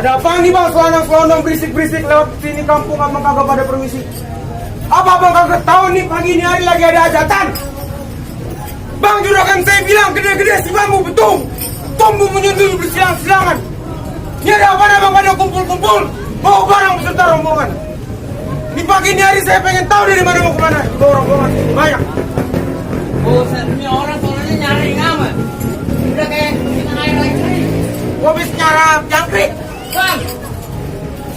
Ada apa nih bang, selonong berisik-berisik lewat sini kampung abang kagak pada permisi? Apa abang kagak tahu nih pagi ini hari lagi ada hajatan? Bang juragan saya bilang gede-gede si bambu betung, tumbuh menyundul bersilang-silangan. Ini ada apa abang pada kumpul-kumpul, bawa barang beserta rombongan. Di pagi ini hari saya pengen tahu dari mana mau kemana, bawa rombongan banyak. Bosan ini orang soalnya nyari amat. Udah kayak dengan air lagi. Gua habis nyarap jangkrik. Bang,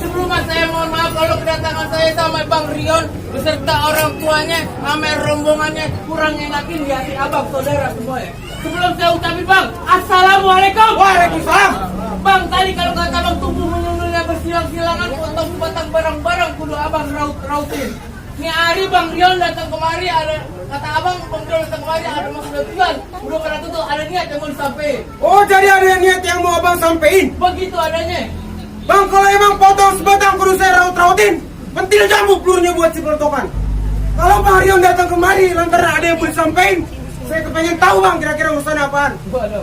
sebelumnya saya mohon maaf kalau kedatangan saya sama Bang Rion beserta orang tuanya, sama rombongannya kurang enakin di hati abang saudara semua ya. Sebelum saya ucapin bang, assalamualaikum. Waalaikumsalam. Bang, tadi kalau kata bang tubuh menyundulnya bersilang-silangan, potong batang barang-barang kudu abang rautin. Ini hari Bang Rion datang kemari, ada kata abang Bang Rion datang kemari ada maksud tujuan. Udah pada tutup ada niat yang mau disampaikan. Oh jadi ada niat yang mau abang sampein? Begitu adanya. Bang kalau emang potong sebatang kudu saya raut-rautin, pentil jambu pelurunya buat si pelotokan. Kalau Bang Rion datang kemari lantaran ada yang mau disampaikan, saya kepengen tahu bang kira-kira urusan apaan. Waduh.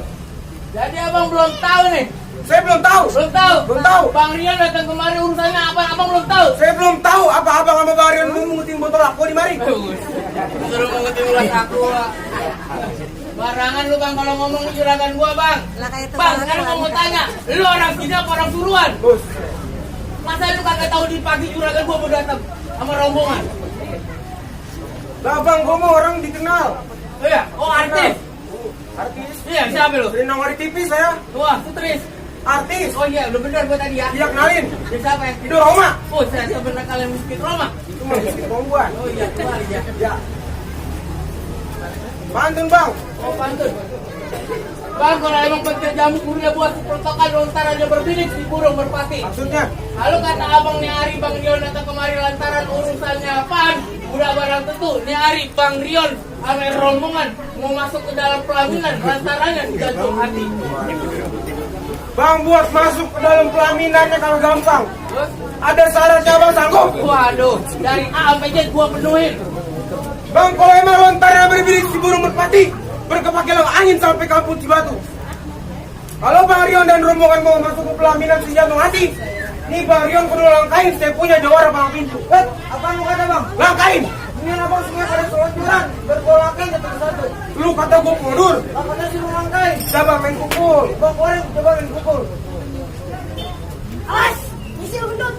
Jadi abang belum tahu nih. Saya belum tahu. Belum tahu. Belum tahu. Bang Rion datang kemari urusannya apa? Abang belum tahu. Saya belum tahu apa abang sama Bang Rion mau mengutin botol aku di mari. Suruh mengutin ulas aku. Barangan lu bang kalau ngomong juragan gua bang. Bang sekarang mau tanya, lu orang sini apa orang suruhan? Bos. Masa lu kagak tahu di pagi juragan gua mau datang sama rombongan? Lah bang, gua mau orang dikenal. Oh iya, oh artis. Artis. Iya siapa lu? Sering nongol di TV saya. Wah, sutris. Artis. Oh iya, udah bener gua tadi ya. Dia kenalin. Dia siapa ya? Itu Roma. Oh, saya sebenarnya kalian miskin Roma. Itu mah biskuit bongguan. Oh iya, kemarin ya. Ya. Pantun bang. Oh, pantun. Bang, kalau emang pentil jamu gurunya buat protokol lontarannya berbilik si burung merpati. Maksudnya? Lalu kata abang nih hari Bang Rion datang kemari lantaran urusannya apaan? Udah barang tentu nih hari Bang Rion sama rombongan mau masuk ke dalam pelaminan lantarannya digantung hati. Bang buat masuk ke dalam pelaminannya kalau gampang. Terus? Ada syaratnya bang sanggup? Waduh, dari A sampai Z gua penuhin. Bang kalau emang lontarnya berbilik si burung merpati, berkepakilan angin sampai kampung Cibatu. Kalau Bang Rion dan rombongan mau masuk ke pelaminan si jantung hati, nih Bang Rion kudu langkain, saya punya jawara bang pintu. Apa lu kata bang? Langkain. Ini abang sungai pada selonjoran, bergolakan satu-satu. Lu kata gua mundur. Apanya sih lu langkain? Coba main pukul. Bang goreng, coba main pukul. Awas, misi lu gendut.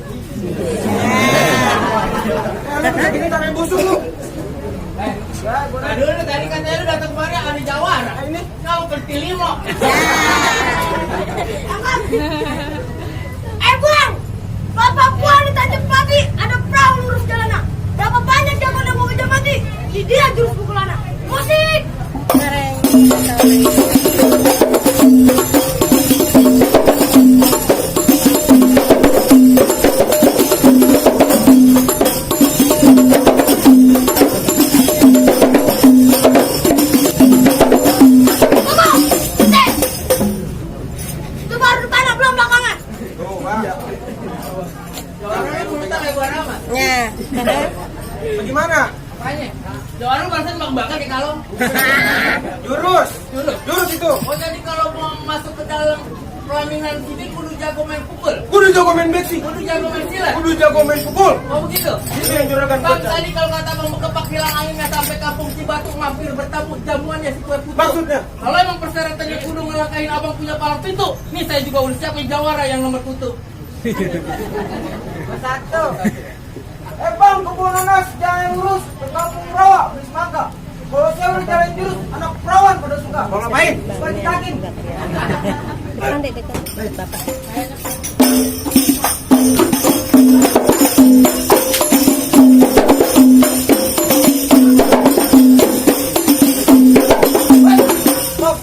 Ini sampai busuk lu. Nah dulu tadi katanya lu datang kemari ada jawara. Ini kau pentil limo. Bang, bapak gua di Tanjung Pati ada perahu lurus jalanan. Berapa banyak jago yang mau kejar mati? Dia jurus pukulannya. Musik. Itu baru depan belum belakangan. Tuh bang. Jawaranya lu minta kayak gua nama. Bagaimana? Apanya? Jawara lu barusan bang bakar di kalong. Jurus. Jurus. Jurus itu. Oh jadi kalau mau masuk ke dalam pelaminan sini kudu jago main pukul. Kudu jago main besi. Kudu jago main silat. Kudu jago main pukul. Oh begitu? Itu yang juragan Bang baca. tadi kalau kata bang kepak hilang anginnya sampai kampung Cibatu mampir bertamu jamuannya si kue putu. Maksudnya? Kalau emang persyaratannya kudu ngelakain abang punya palang pintu, nih saya juga udah siapin jawara yang nomor tutup. Satu. Bang, kebun nanas jangan lurus ke kampung rawa, beli semangka. Kalau saya udah jalan jurus, anak perawan pada suka. Mau ngapain? Suka ditakin. Nanti dekat bapak. Stop.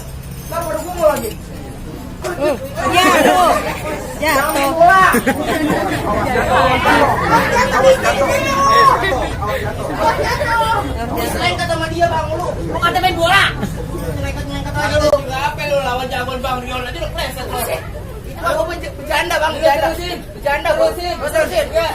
Ntar pada gumul lagi. Jatuh. Bola. Selain kata sama dia bang, lu kata main bola. Nyelengkat aja lu. Apa lu lawan jagoan Bang Rion aja lu pleset lu. Aku bercanda bang, bercanda bro sih.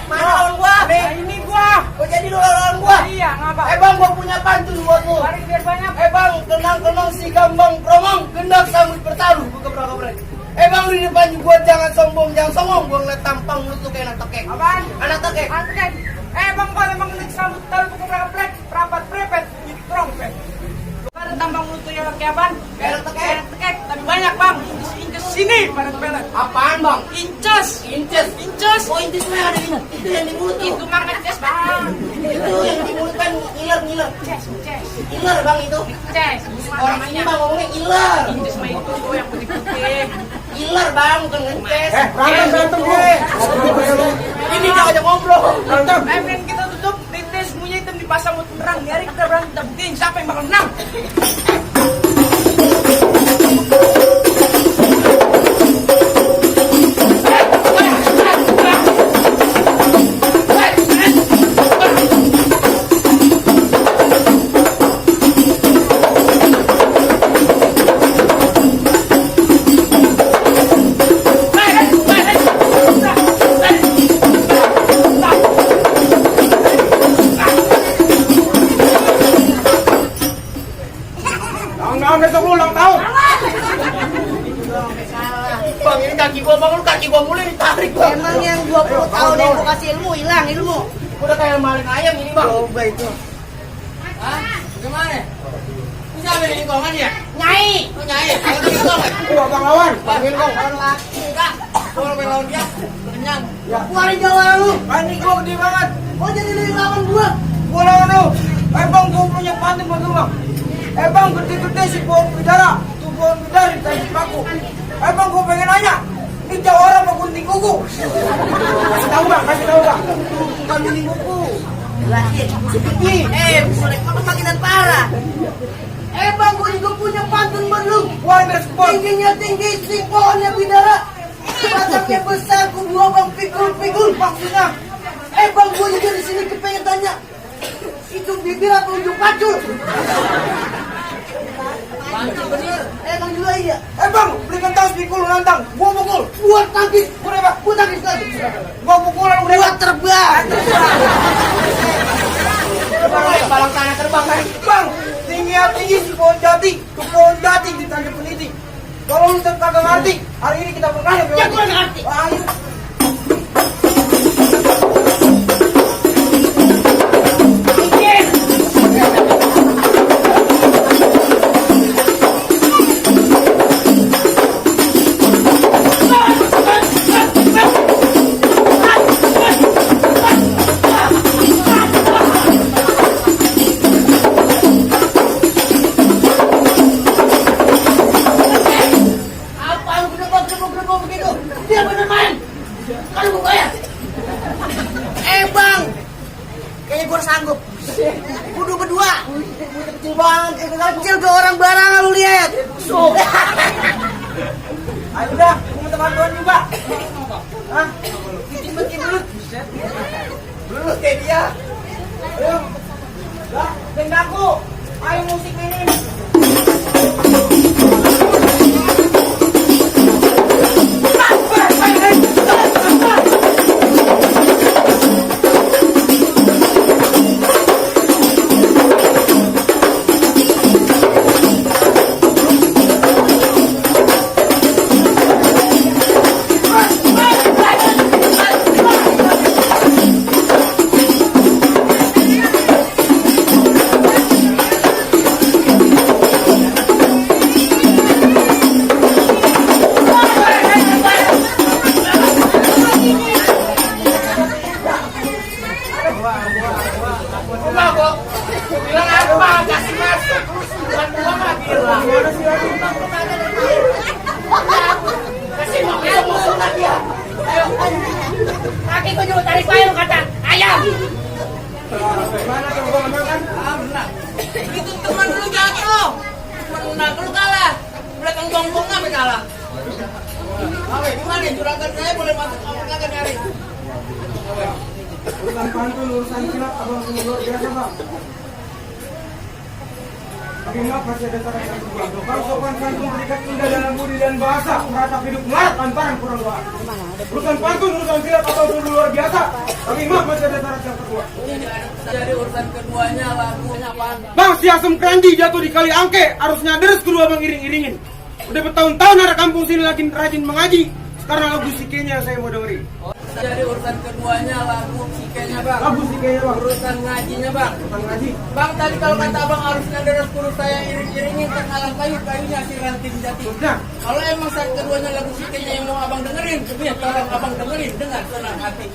Mana lawan gua? Ini gua. Kok jadi lu lawan gua? Iya, ngapa? Bang, gua punya pantun buat lu. Mari biar banyak. Bang, kenang-kenang si gambang promong, gendak sambut bertaruh, gebrak-gebrak. Bang, di depan gua jangan sombong. Gua ngeliat tampang lu tuh kayak anak tekek. Apaan? Anak tekek. Angkat. Bang, kalau emang nek sambut taruh ke plek, rapat prepet, di trompet. Ada tampang lu tuh yang kayak apaan? Kayak anak tekek. Tekek, tapi banyak bang. Inces sini pada pelet. Apaan bang? Inces. Inces. Oh inces mah ada ini. Itu yang di mulut tuh. Itu makan ces bang. Itu yang di mulut kan ngiler. Ces. Iler bang itu. Ces. Orang ini mah ngomongnya iler. Inces mah itu yang putih-putih. Iler bang, bukan ngeces. Berantem gue. Ini jangan aja ngobrol. Berantem. Friend kita tutup. Titis punya hitam dipasang buat menerang. Nyari kita berantem. Kita buktiin siapa yang bakal menang. Tahun besok lu ulang tahun. Bang ini kaki gua mulai ditarik bang. Emang yang 20 tahun yang gua kasih ilmu hilang ilmu. Udah kayak maling ayam ini bang. Coba itu. Hah? Gimana? Ini siapa ini kongan ya? Nyai. Oh nyai. Kalau tadi kong. Abang lawan. Panggil kong. Orang laki enggak. Kalau main lawan dia kenyang. Keluarin jawa lu. Ini gua gede banget. Oh jadi lu yang lawan gua. Gua lawan lu. Bang, gua punya pantun buat lu bang. Bang, gede-gede si pohon bidara. Tuh pohon bidara ditarik paku. Bang, gua pengen nanya. Ini jawara apa gunting kuku? Kasih tahu bang. Bukan ini buku. Lahir. Seperti. Boleh kamu makinan parah. Bang, gua juga punya pantun buat lu. Wah, respon. Tingginya tinggi, si pohonnya bidara. Batangnya besar, kedua bang pikul. Maksudnya, Bang, gua juga di sini kepengen tanya. Itu bibir atau ujung pacul? Panggil bener. Bang juga iya. bang, belikan tas pikul nantang. Gua pukul. Gua tangkis. Gua tangkis lagi. Gua pukulan udah. Gua terbang. Balang tanah terbang kan. Bang, tinggi si pohon jati. Tuh pohon jati ditangkap peniti. Kalau lu kagak ngerti, hari ini kita berkaya. Ya gua ngerti. Ayo. Begitu. Dia bener main. Kalau gua bayar. Bang. Kayaknya gua sanggup. Kudu berdua. Kecil banget. Kecil ke orang barang lu lihat. Ayo udah, gua minta bantuan juga. Hah? Bikin belut. Belut kayak dia. Ayo. Lah, aku. Ayo musik ini. Bilang apa? Kasih masuk. Bukan gua mah bilang. Kasih masuk lagi ya. Ayo. Kaki gua juga tarik bayar kata. Ayam. Gimana tuh gua makan? Benar. Itu teman lu jatuh. Menang lu kalah. Belakang gonggong apa kalah? Oke, gimana juragan saya boleh masuk apa nyari? Urusan pantun, urusan silat, abang sungguh luar biasa bang. Tapi maaf masih ada syarat yang kedua. Bang, sopan santun terikat indah dalam budi dan bahasa. Meratap hidup melarat lantaran kurang doa. Urusan pantun, urusan silat atau sungguh luar biasa. Tapi maaf masih ada syarat yang kedua. Jadi urusan keduanya lagunya apaan? Bang, si Asem Keranji jatuh di kali angke. Harusnya deres kedua bang iring-iringin. Udah bertahun-tahun ada kampung sini lagi rajin mengaji. Sekarang lagu sikenya saya mau dengerin. Jadi urusan keduanya lagu sikenya bang. Lagu sikenya bang. Urusan ngajinya bang. Urusan ngaji. Bang tadi kalau kata abang harusnya ada 10 saya iring-iringin terhalang kayunya si ranting jati. Nah, Kalau emang saat keduanya lagu sikenya yang mau abang dengerin, ya tolong abang dengerin dengan senang hati.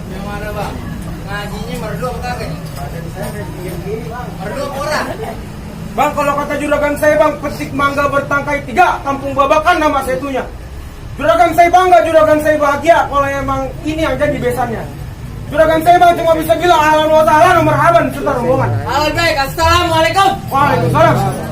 Yang mana bang? Ngajinya merdu apa kagak? Merdu apa orang? bang, kalau kata juragan saya bang, petik mangga bertangkai 3, kampung babakan nama setunya. Juragan saya bangga, juragan saya bahagia kalau emang ini yang jadi besannya. Juragan saya bang cuma bisa bilang ahlan wa sahlan marhaban serta rombongan. Halo baik, assalamualaikum. Waalaikumsalam.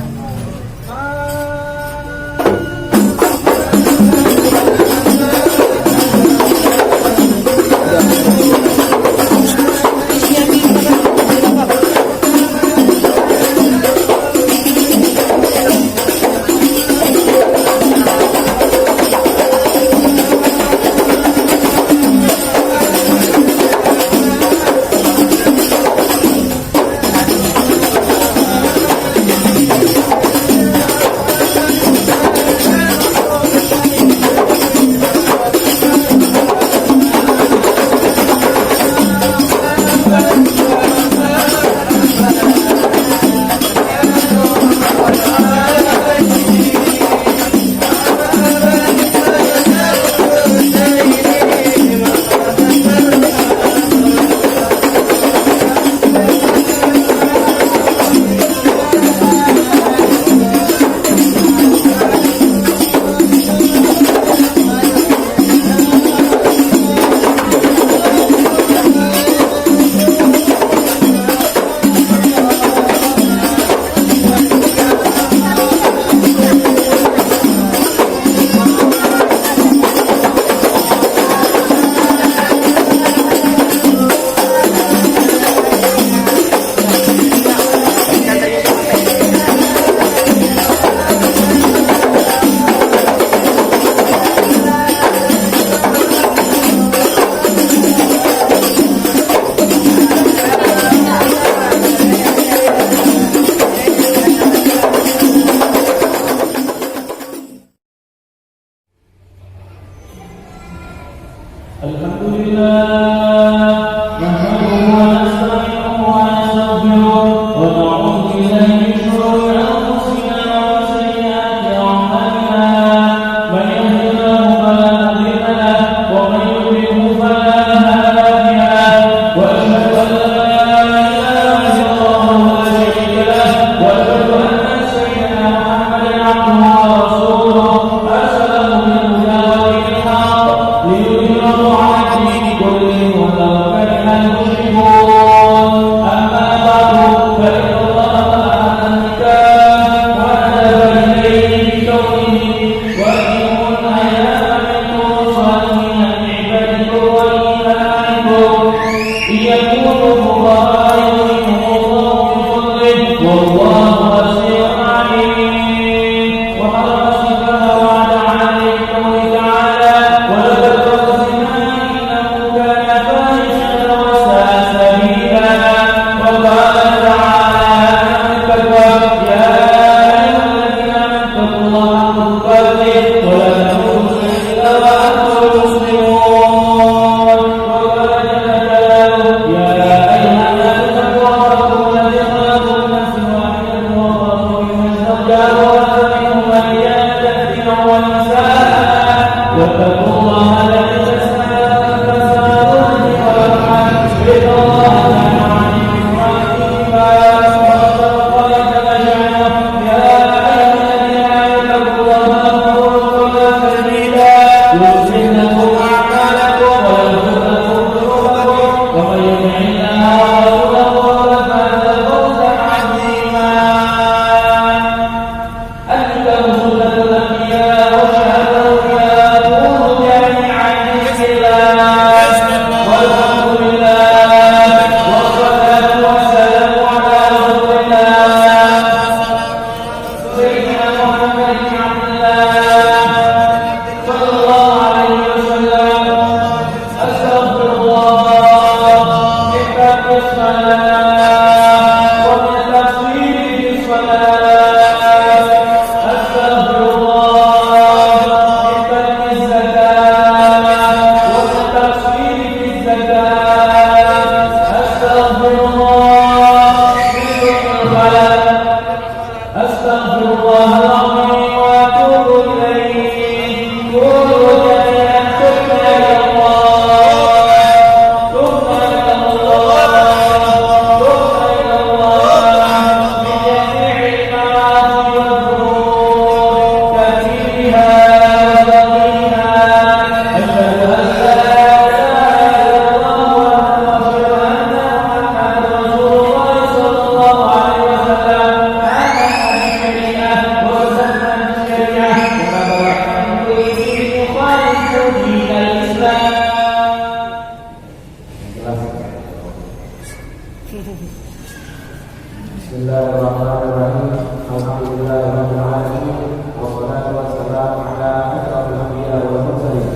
Bismillahirrahmanirrahim. Alhamdulillahirabbil alamin. Wassalatu wassalamu ala asyrafil anbiya'i wal mursalin.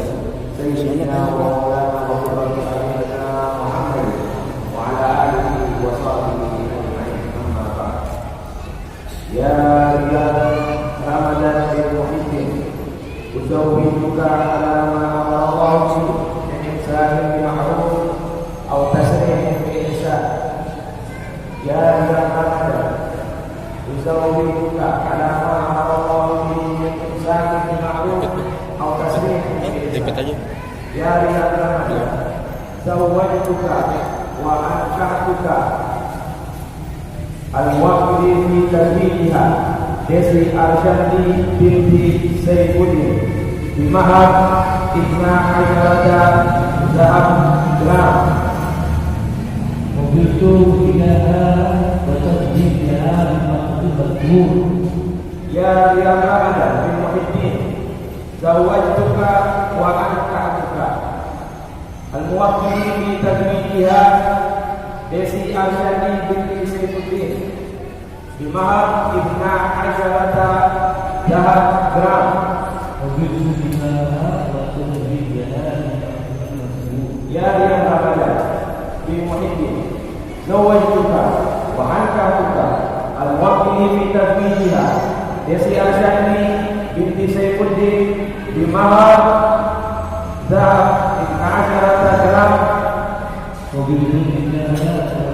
Sayyidina wa maulana Muhammad wa ala alihi wa sahbihi ajma'in. Amma ba'd. Ya Ramadan bil muhibbin. Uzawwijuka ala ma amarallahu min ihsanin bil ma'ruf aw tasrihin bil ihsan. Ya Ramadan, uzawwijuka ala ma amarallahu min ihsanin bil ma'ruf aw tasrihin bil ihsan. Ya Ramadan, zawwajtuka wa ankahtuka al-waqti fi tazwijiha Desi Arsyadi binti Saifuddin bimahar 12 zahab gram. Begitu ilaha wa tasdiqha maktubatun. Ya Ramadan bin Muhyiddin, zawwajtuka wa ankahtuka al-waqti fi tazwijiha Desi Arsyadi binti Saifuddin bimahar 12 zahab gram. Begitu ilaha wa tasdiqha maktubatun. Ya Ramadan bin Muhyiddin, zawwajtuka wa ankahtuka al-waqti fi tazwijiha Desi Arsyadi binti Saifuddin bimahar zahab 12 gram. Begitu ilaha